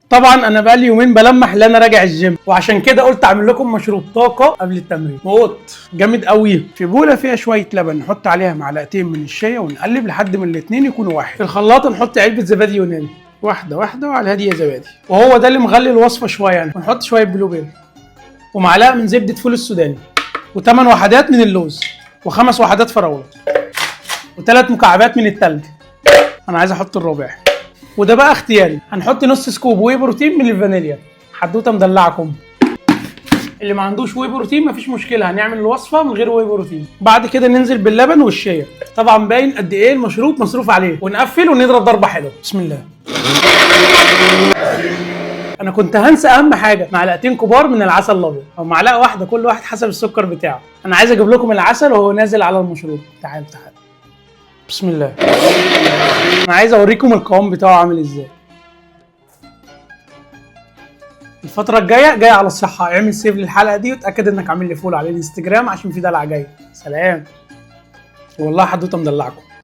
طبعا انا بقالي يومين بلمح ان انا راجع الجيم، وعشان كده قلت اعمل لكم مشروب طاقة قبل التمرين. موت جامد قوي. في بوله فيها شوية لبن نحط عليها معلقتين من الشيا ونقلب لحد ما الاثنين يكونوا واحد. في الخلاط نحط علبة زبادي يوناني، واحدة واحدة وعلى الهادي يا زبادي، وهو ده اللي مغلي الوصفة شوية يعني. ونحط شوية بلوبيري ومعلقة من زبدة فول السوداني وثمان وحدات من اللوز وخمس وحدات فراوله وثلاث مكعبات من التلج. انا عايز احط الرابع وده بقى اختياري. هنحط نص scoop whey protein من الفانيليا. حدوتة مدلعكم. اللي ما عندوش whey protein مفيش مشكلة، هنعمل الوصفة من غير whey protein. بعد كده ننزل باللبن والشيا. طبعا باين قد ايه المشروب مصروف عليه. ونقفل ونضرب ضربه حلوة. بسم الله. انا كنت هنسى اهم حاجة، معلقتين كبار من العسل الابيض او معلقه واحدة، كل واحد حسب السكر بتاعه. انا عايز اجيب لكم العسل وهو نازل على المشروب. تعال تعال، بسم الله. انا عايز اوريكم القوام بتاعه عامل ازاي. الفترة الجاية جاية على الصحة. اعمل save للحلقة دي وتأكد انك عامل لي follow على الانستجرام عشان في دلع جاي. سلام. والله حدوتة مدلعكم.